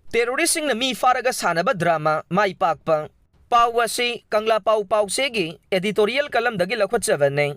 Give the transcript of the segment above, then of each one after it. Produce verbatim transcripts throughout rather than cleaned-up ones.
ꯇꯦꯔꯣꯔꯤꯁꯁꯤꯡꯅ ꯃꯤ ꯐꯥꯔꯒ ꯁꯥꯟꯅꯕ ꯗ꯭ꯔꯃꯥ ꯃꯥꯏ ꯄꯥꯛꯄ꯫ ꯄꯥꯎ ꯑꯁꯤ ꯀꯪꯂꯥ ꯄꯥꯎ ꯄꯥꯎꯆꯦꯒꯤ editorial columnꯗꯒꯤ ꯂꯧꯈꯠꯆꯕꯅꯤ꯫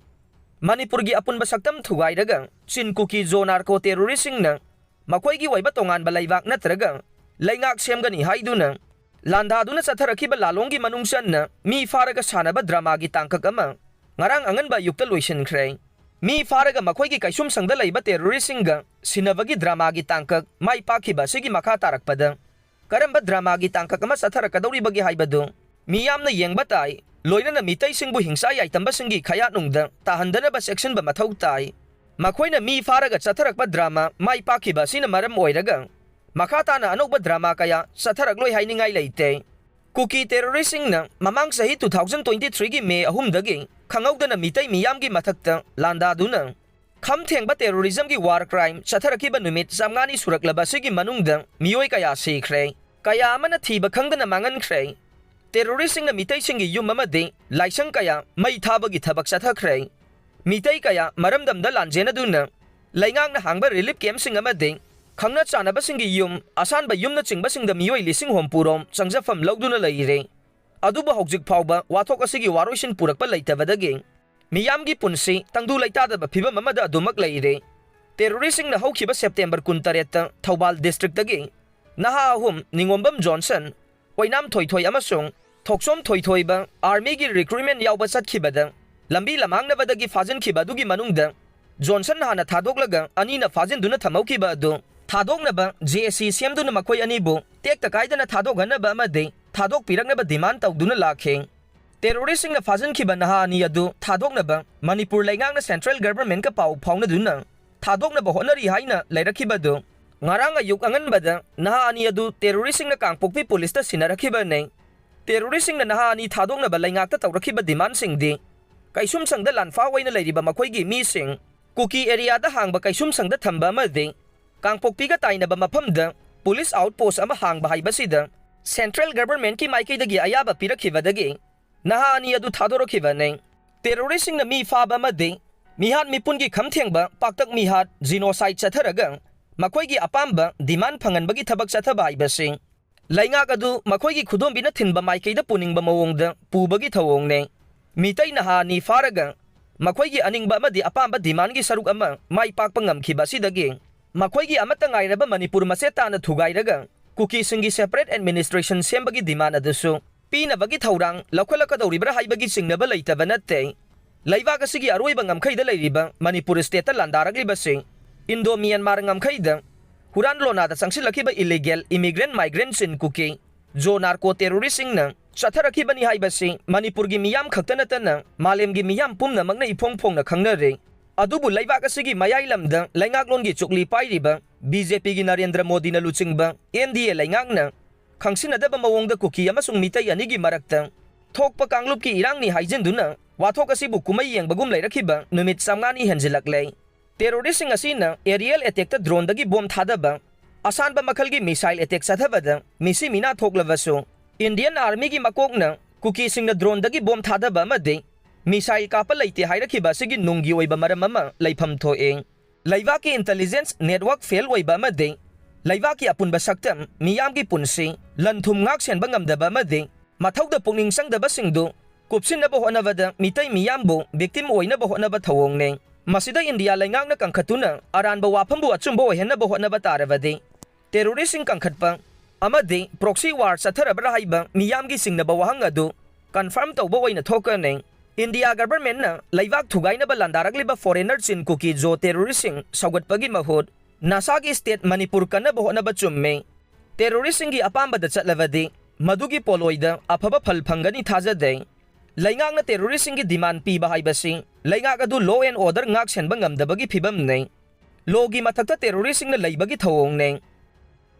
ꯃꯅꯤꯄꯨꯔꯒꯤ ꯑꯄꯨꯟꯕ ꯁꯛꯇꯝ ꯊꯨꯒꯥꯏꯔꯒ ꯆꯤꯟ ꯀꯨꯀꯤ ꯖꯣ ꯅꯥꯔꯀꯣ ꯇꯦꯔꯣꯔꯤꯁꯁꯤꯡꯅ ꯃꯈꯣꯏꯒꯤ ꯑꯣꯏꯕ ꯇꯣꯉꯥꯟꯕ ꯂꯩꯕꯥꯛ ꯅꯠꯇ꯭ꯔꯒ ꯂꯩꯉꯥꯛ ꯁꯦꯝꯒꯅꯤ ꯍꯥꯏꯗꯨꯅ ꯂꯥꯟꯗꯥꯗꯨꯅ ꯆꯠꯊꯔꯛꯈꯤꯕ ꯂꯥꯂꯣꯡꯒꯤ ꯃꯅꯨꯡ ꯆꯟꯅ ꯃꯤ ꯐꯥꯔꯒ ꯁꯥꯟꯅꯕ ꯗ꯭ꯔꯃꯥꯒꯤ ꯇꯥꯡꯀꯛ ꯑꯃ ꯉꯔꯥꯡ ꯑꯉꯟꯕ ꯑꯌꯨꯛꯇ ꯂꯣꯏꯁꯤꯟꯈ꯭ꯔꯦ꯫ ꯃꯤ ꯐꯥꯔꯒ ꯃꯈꯣꯏꯒꯤ ꯀꯩꯁꯨꯝꯁꯪꯗ ꯂꯩꯕ ꯇꯦꯔꯣꯔꯤꯁꯁꯤꯡꯒ ꯁꯤꯟꯅꯕꯒꯤ ꯗ꯭ꯔꯃꯥꯒꯤ ꯇꯥꯡꯀꯛ ꯃꯥꯏ ꯄꯥꯛꯈꯤꯕ ꯑꯁꯤꯒꯤ ꯃꯈꯥ ꯇꯥꯔꯛꯄꯗ ꯀꯔꯝꯕ ꯗ꯭ꯔꯃꯥꯒꯤ ꯇꯥꯡꯀꯛ ꯑꯃ ꯆꯠꯊꯔꯛꯀꯗꯧꯔꯤꯕꯒꯦ ꯍꯥꯏꯕꯗꯨ ꯃꯤꯌꯥꯝꯅ ꯌꯦꯡꯕ ꯇꯥꯏ꯫ ꯂꯣꯏꯅꯅ ꯃꯤꯇꯩꯁꯤꯡꯕꯨ ꯍꯤꯡꯁꯥ ꯌꯥꯏꯇꯝꯕꯁꯤꯡꯒꯤ ꯈꯌꯥꯠꯅꯨꯡꯗ ꯇꯥꯍꯟꯗꯅꯕ ꯆꯦꯛꯁꯤꯟꯕ ꯃꯊꯧ ꯇꯥꯏ꯫ ꯃꯈꯣꯏꯅ ꯃꯤ ꯐꯥꯔꯒ ꯆꯠꯊꯔꯛꯄ ꯗ꯭ꯔꯃꯥ ꯃꯥꯏ ꯄꯥꯛꯈꯤꯕ ꯑꯁꯤꯅ ꯃꯔꯝ ꯑꯣꯏꯔꯒ ꯃꯈꯥ ꯇꯥꯅ ꯑꯅꯧꯕ ꯗ꯭ꯔꯃꯥ ꯀꯌꯥ ꯆꯠꯊꯔꯛꯂꯣꯏ ꯍꯥꯏꯅꯤꯡꯉꯥꯏ ꯂꯩꯇꯦ꯫ ꯀꯨꯀꯤ ꯇꯦꯔꯣꯔꯤꯁꯁꯤꯡꯅ ꯃꯃꯥꯡ ꯆꯍꯤ two thousand twenty threeꯒꯤ May ꯑꯍꯨꯝꯗꯒꯤ ꯈꯪꯍꯧꯗꯅ ꯃꯤꯇꯩ ꯃꯤꯌꯥꯝꯒꯤ ꯃꯊꯛꯇ ꯂꯥꯟꯗꯥꯗꯨꯅ ꯈꯝ ꯊꯦꯡꯕ terrorismꯒꯤ war crime ꯆꯠꯊꯔꯛꯈꯤꯕ ꯅꯨꯃꯤꯠ ꯆꯥꯝꯃꯉꯥꯅꯤ ꯁꯨꯔꯛꯂꯕ ꯑꯁꯤꯒꯤ ꯃꯅꯨꯡꯗ ꯃꯤꯑꯣꯏ ꯀꯌꯥ ꯁꯤꯈ꯭ꯔꯦ, ꯀꯌꯥ ꯑꯃꯅ ꯊꯤꯕ ꯈꯪꯗꯅ ꯃꯥꯡꯍꯟꯈ꯭ꯔꯦ꯫ Terroristꯁꯤꯡꯅ ꯃꯤꯇꯩꯁꯤꯡꯒꯤ ꯌꯨꯝ ꯑꯃꯗꯤ ꯂꯥꯏꯁꯪ ꯀꯌꯥ ꯃꯩ ꯊꯥꯕꯒꯤ ꯊꯕꯛ ꯆꯠꯊꯈ꯭ꯔꯦ꯫ ꯃꯤꯇꯩ ꯀꯌꯥ ꯃꯔꯝꯗꯝꯗ ꯂꯥꯟꯖꯦꯟꯅꯗꯨꯅ ꯂꯩꯉꯥꯛꯅ ꯍꯥꯡꯕ relief campꯁꯤꯡ ꯑꯃꯗꯤ ꯈꯪꯅ ꯆꯥꯟꯅꯕꯁꯤꯡꯒꯤ ꯌꯨꯝ, ꯑꯁꯥꯟꯕ ꯌꯨꯝꯅꯆꯤꯡꯕꯁꯤꯡꯗ ꯃꯤꯑꯣꯏ ꯂꯤꯁꯤꯡ ꯍꯨꯝꯐꯨ ꯔꯣꯝ ꯆꯪꯖꯐꯝ ꯂꯧꯗꯨꯅ ꯂꯩꯔꯦ꯫ ꯑꯗꯨꯕꯨ ꯍꯧꯖꯤꯛ ꯐꯥꯎꯕ ꯋꯥꯊꯣꯛ ꯑꯁꯤꯒꯤ ꯋꯥꯔꯣꯏꯁꯤꯟ ꯄꯨꯔꯛꯄ ꯂꯩꯇꯕꯗꯒꯤ ꯃꯤꯌꯥꯝꯒꯤ ꯄꯨꯟꯁꯤ ꯇꯪꯗꯨ ꯂꯩꯇꯥꯗꯕ ꯐꯤꯕꯝ ꯑꯃꯗ ꯑꯗꯨꯃꯛ ꯂꯩꯔꯦ꯫ Terroristꯁꯤꯡꯅ ꯍꯧꯈꯤꯕ September ꯀꯨꯟꯇꯔꯦꯠꯇ ꯊꯧꯕꯥꯜ districtꯇꯒꯤ ꯅꯍꯥ ꯑꯍꯨꯝ, ꯅꯤꯉꯣꯝꯕꯝ ꯖꯣꯟꯁꯟ, ꯑꯣꯏꯅꯥꯝ ꯊꯣꯏꯊꯣꯏ ꯑꯃꯁꯨꯡ ꯊꯣꯛꯆꯣꯝ ꯊꯣꯏꯊꯣꯏꯕ armyꯒꯤ recruitment ꯌꯥꯎꯕ ꯆꯠꯈꯤꯕꯗ ꯂꯝꯕꯤ ꯂꯝꯍꯥꯡꯅꯕꯗꯒꯤ ꯐꯥꯖꯤꯟꯈꯤꯕ ꯑꯗꯨꯒꯤ ꯃꯅꯨꯡꯗ ꯖꯣꯟꯁꯟ ꯍꯥꯟꯅ ꯊꯥꯗꯣꯛꯂꯒ ꯑꯅꯤꯅ ꯐꯥꯖꯤꯟꯗꯨꯅ ꯊꯝꯍꯧꯈꯤꯕ ꯑꯗꯨ ꯊꯥꯗꯣꯛꯅꯕ JAC ꯁꯦꯝꯗꯨꯅ ꯃꯈꯣꯏ ꯑꯅꯤꯕꯨ ꯇꯦꯛꯇ ꯀꯥꯏꯗꯅ ꯊꯥꯗꯣꯛꯍꯟꯅꯕ ꯑꯃꯗꯤ ꯊꯥꯗꯣꯛꯄꯤꯔꯛꯅꯕ demand ꯇꯧꯗꯨꯅ ꯂꯥꯛꯈꯤ꯫ Terroristꯁꯤꯡꯅ ꯐꯥꯖꯤꯟꯈꯤꯕ ꯅꯍꯥ ꯑꯅꯤ ꯑꯗꯨ ꯊꯥꯗꯣꯛꯅꯕ ꯃꯅꯤꯄꯨꯔ ꯂꯩꯉꯥꯛꯅ central governmentꯀ ꯄꯥꯎ ꯐꯥꯎꯅꯗꯨꯅ ꯊꯥꯗꯣꯛꯅꯕ ꯍꯣꯠꯅꯔꯤ ꯍꯥꯏꯅ ꯂꯩꯔꯛꯈꯤꯕ ꯑꯗꯨ ꯉꯔꯥꯡ ꯑꯌꯨꯛ ꯑꯉꯟꯕꯗ ꯅꯍꯥ ꯑꯅꯤ ꯑꯗꯨ terroristꯁꯤꯡꯅ ꯀꯥꯡꯄꯣꯛꯄꯤ ꯄꯨꯂꯤꯁꯇ ꯁꯤꯟꯅꯔꯛꯈꯤꯕꯅꯤ꯫ Terroristꯁꯤꯡꯅ ꯅꯍꯥ ꯑꯅꯤ ꯊꯥꯗꯣꯛꯅꯕ ꯂꯩꯉꯥꯛꯇ ꯇꯧꯔꯛꯈꯤꯕ demandꯁꯤꯡꯗꯤ ꯀꯩꯁꯨꯝꯁꯪꯗ ꯂꯥꯟꯐꯥ ꯑꯣꯏꯅ ꯂꯩꯔꯤꯕ ꯃꯈꯣꯏꯒꯤ ꯃꯤꯁꯤꯡ, ꯀꯨꯀꯤ areaꯗ ꯍꯥꯡꯕ ꯀꯩꯁꯨꯝꯁꯪꯗ ꯊꯝꯕ ꯑꯃꯗꯤ ꯀꯥꯡꯄꯣꯛꯄꯤꯒ ꯇꯥꯏꯅꯕ ꯃꯐꯝꯗ police outpost ꯑꯃ ꯍꯥꯡꯕ ꯍꯥꯏꯕꯁꯤꯗ central governmentꯀꯤ ꯃꯥꯏꯀꯩꯗꯒꯤ ꯑꯌꯥꯕ ꯄꯤꯔꯛꯈꯤꯕꯗꯒꯤ ꯅꯍꯥ ꯑꯅꯤ ꯑꯗꯨ ꯊꯥꯗꯣꯔꯛꯈꯤꯕꯅꯤ꯫ Terroristꯁꯤꯡꯅ ꯃꯤ ꯐꯥꯕ ꯑꯃꯗꯤ ꯃꯤꯍꯥꯠ ꯃꯤꯄꯨꯟꯒꯤ ꯈꯝ ꯊꯦꯡꯕ ꯄꯥꯛꯇꯛ ꯃꯤꯍꯥꯠ, genocide ꯆꯠꯊꯔꯒ ꯃꯈꯣꯏꯒꯤ ꯑꯄꯥꯝꯕ demand ꯐꯪꯍꯟꯕꯒꯤ ꯊꯕꯛ ꯆꯠꯊꯕ ꯍꯥꯏꯕꯁꯤ ꯂꯩꯉꯥꯛ ꯑꯗꯨ ꯃꯈꯣꯏꯒꯤ ꯈꯨꯗꯣꯝꯕꯤꯅ ꯊꯤꯟꯕ ꯃꯥꯏꯀꯩꯗ ꯄꯨꯅꯤꯡꯕ ꯃꯑꯣꯡꯗ ꯄꯨꯕꯒꯤ ꯊꯧꯑꯣꯡꯅꯤ꯫ ꯃꯤꯇꯩ ꯅꯍꯥ ꯑꯅꯤ ꯐꯥꯔꯒ ꯃꯈꯣꯏꯒꯤ ꯑꯅꯤꯡꯕ ꯑꯃꯗꯤ ꯑꯄꯥꯝꯕ demandꯒꯤ ꯁꯔꯨꯛ ꯑꯃ ꯃꯥꯏ ꯄꯥꯛꯄ ꯉꯝꯈꯤꯕ ꯑꯁꯤꯗꯒꯤ ꯃꯈꯣꯏꯒꯤ ꯑꯃꯠꯇ ꯉꯥꯏꯔꯕ ꯃꯅꯤꯄꯨꯔ ꯃꯆꯦꯠ ꯇꯥꯅ ꯊꯨꯒꯥꯏꯔꯒ ꯀꯨꯀꯤꯁꯤꯡꯒꯤ separate administration ꯁꯦꯝꯕꯒꯤ demand ꯑꯗꯨꯁꯨ ꯄꯤꯅꯕꯒꯤ ꯊꯧꯔꯥꯡ ꯂꯧꯈꯠꯂꯛꯀꯗꯧꯔꯤꯕ꯭ꯔꯥ ꯍꯥꯏꯕꯒꯤ ꯆꯤꯡꯅꯕ ꯂꯩꯇꯕ ꯅꯠꯇꯦ꯫ ꯂꯩꯕꯥꯛ ꯑꯁꯤꯒꯤ ꯑꯔꯣꯏꯕ ꯉꯝꯈꯩꯗ ꯂꯩꯔꯤꯕ Manipur stateꯇ ꯂꯥꯟꯗꯥꯔꯛꯂꯤꯕꯁꯤ Indo Myanmar ꯉꯝꯈꯩꯗ ꯍꯨꯔꯥꯟ ꯂꯣꯅꯥꯗ ꯆꯪꯁꯤꯜꯂꯛꯈꯤꯕ illegal immigrant migrantꯁꯤꯡ ꯀꯨꯀꯤ ꯖꯣ narco terroristꯁꯤꯡꯅ ꯆꯠꯊꯔꯛꯈꯤꯕꯅꯤ ꯍꯥꯏꯕꯁꯤ ꯃꯅꯤꯄꯨꯔꯒꯤ ꯃꯤꯌꯥꯝ ꯈꯛꯇ ꯅꯠꯇꯅ ꯃꯥꯂꯦꯝꯒꯤ ꯃꯤꯌꯥꯝ ꯄꯨꯝꯅꯃꯛꯅ ꯏꯐꯣꯡ ꯐꯣꯡꯅ ꯈꯪꯅꯔꯦ꯫ ꯑꯗꯨꯕꯨ ꯂꯩꯕꯥꯛ ꯑꯁꯤꯒꯤ ꯃꯌꯥꯏ ꯂꯝꯗ ꯂꯩꯉꯥꯛꯂꯣꯟꯒꯤ ꯆꯨꯛꯂꯤ ꯄꯥꯏꯔꯤꯕ BJPꯒꯤ ꯅꯔꯦꯟꯗ꯭ꯔ ꯃꯣꯗꯤꯅ ꯂꯨꯆꯤꯡꯕ NDA ꯂꯩꯉꯥꯛꯅ ꯈꯪꯁꯤꯟꯅꯗꯕ ꯃꯑꯣꯡꯗ ꯀꯨꯀꯤ ꯑꯃꯁꯨꯡ ꯃꯤꯇꯩ ꯑꯅꯤꯒꯤ ꯃꯔꯛꯇ ꯊꯣꯛꯄ ꯀꯥꯡꯂꯨꯞꯀꯤ ꯏꯔꯥꯡꯅꯤ ꯍꯥꯏꯖꯤꯟꯗꯨꯅ ꯋꯥꯊꯣꯛ ꯑꯁꯤꯕꯨ ꯀꯨꯝꯍꯩ ꯌꯦꯡꯕꯒꯨꯝ ꯂꯩꯔꯛꯈꯤꯕ ꯅꯨꯃꯤꯠ ꯆꯥꯝꯃꯉꯥꯅꯤ ꯍꯦꯟꯖꯤꯜꯂꯛꯂꯦ꯫ Terroristꯁꯤꯡ ꯑꯁꯤꯅ aerial attackꯇ droneꯗꯒꯤ bomb ꯊꯥꯗꯕ, ꯑꯁꯥꯟꯕ ꯃꯈꯜꯒꯤ missile attack ꯆꯠꯊꯕꯗ ꯃꯤꯁꯤ ꯃꯤꯅꯥ ꯊꯣꯛꯂꯕꯁꯨ, Indian Armyꯒꯤ ꯃꯀꯣꯛꯅ ꯀꯨꯀꯤꯁꯤꯡꯅ droneꯗꯒꯤ bomb ꯊꯥꯗꯕ ꯑꯃꯗꯤ missile ꯀꯥꯞꯄ ꯂꯩꯇꯦ ꯍꯥꯏꯔꯛꯈꯤꯕ ꯑꯁꯤꯒꯤ ꯅꯨꯡꯒꯤ ꯑꯣꯏꯕ ꯃꯔꯝ ꯑꯃ ꯂꯩꯐꯝ ꯊꯣꯛꯏ꯫ ꯂꯩꯕꯥꯛꯀꯤ intelligence network fail ꯑꯣꯏꯕ ꯑꯃꯗꯤ ꯂꯩꯕꯥꯛꯀꯤ ꯑꯄꯨꯟꯕ ꯁꯛꯇꯝ, ꯃꯤꯌꯥꯝꯒꯤ ꯄꯨꯟꯁꯤ, ꯂꯟ ꯊꯨꯝ ꯉꯥꯛ ꯁꯦꯟꯕ ꯉꯝꯗꯕ ꯑꯃꯗꯤ ꯃꯊꯧꯗ ꯄꯨꯛꯅꯤꯡ ꯆꯪꯗꯕꯁꯤꯡꯗꯨ ꯀꯨꯞꯁꯤꯟꯅꯕ ꯍꯣꯠꯅꯕꯗ ꯃꯤꯇꯩ ꯃꯤꯌꯥꯝꯕꯨ victim ꯑꯣꯏꯅꯕ ꯍꯣꯠꯅꯕ ꯊꯧꯑꯣꯡꯅꯤ꯫ ꯃꯁꯤꯗ ꯏꯟꯗꯤꯌꯥ ꯂꯩꯉꯥꯛꯅ ꯀꯟꯈꯠꯇꯨꯅ ꯑꯔꯥꯟꯕ ꯋꯥꯐꯝꯕꯨ ꯑꯆꯨꯝꯕ ꯑꯣꯏꯍꯟꯅꯕ ꯍꯣꯠꯅꯕ ꯇꯥꯔꯕꯗꯤ, terroristꯁꯤꯡ ꯀꯟꯈꯠꯄ ꯑꯃꯗꯤ proxy war ꯆꯠꯊꯔꯕ꯭ꯔꯥ ꯍꯥꯏꯕ ꯃꯤꯌꯥꯝꯒꯤ ꯆꯤꯡꯅꯕ ꯋꯥꯍꯪ ꯑꯗꯨ confirm ꯇꯧꯕ ꯑꯣꯏꯅ ꯊꯣꯛꯀꯅꯤ꯫ ꯏꯟꯗꯤꯌꯥ governmentꯅ ꯂꯩꯕꯥꯛ ꯊꯨꯒꯥꯏꯅꯕ ꯂꯥꯟꯗꯥꯔꯛꯂꯤꯕ foreigner ꯆꯤꯟ ꯀꯨꯀꯤ ꯖꯣ terroristꯁꯤꯡ ꯁꯧꯒꯠꯄꯒꯤ ꯃꯍꯨꯠ ꯅꯁꯥꯒꯤ state ꯃꯅꯤꯄꯨꯔ ꯀꯟꯅꯕ ꯍꯣꯠꯅꯕ ꯆꯨꯝꯃꯤ꯫ Terroristꯁꯤꯡꯒꯤ ꯑꯄꯥꯝꯕꯗ ꯆꯠꯂꯕꯗꯤ ꯃꯗꯨꯒꯤ ꯄꯣꯠꯂꯣꯏꯗ ꯑꯐꯕ ꯐꯜ ꯐꯪꯒꯅꯤ ꯊꯥꯖꯗꯦ꯫ ꯂꯩꯉꯥꯛꯅ terroristꯁꯤꯡꯒꯤ demand ꯄꯤꯕ ꯍꯥꯏꯕꯁꯤ ꯂꯩꯉꯥꯛ ꯑꯗꯨ law and order ꯉꯥꯛ ꯁꯦꯟꯕ ꯉꯝꯗꯕꯒꯤ ꯐꯤꯕꯝꯅꯤ꯫ Lawꯒꯤ ꯃꯊꯛꯇ terroristꯁꯤꯡꯅ ꯂꯩꯕꯒꯤ ꯊꯧꯑꯣꯡꯅꯤ꯫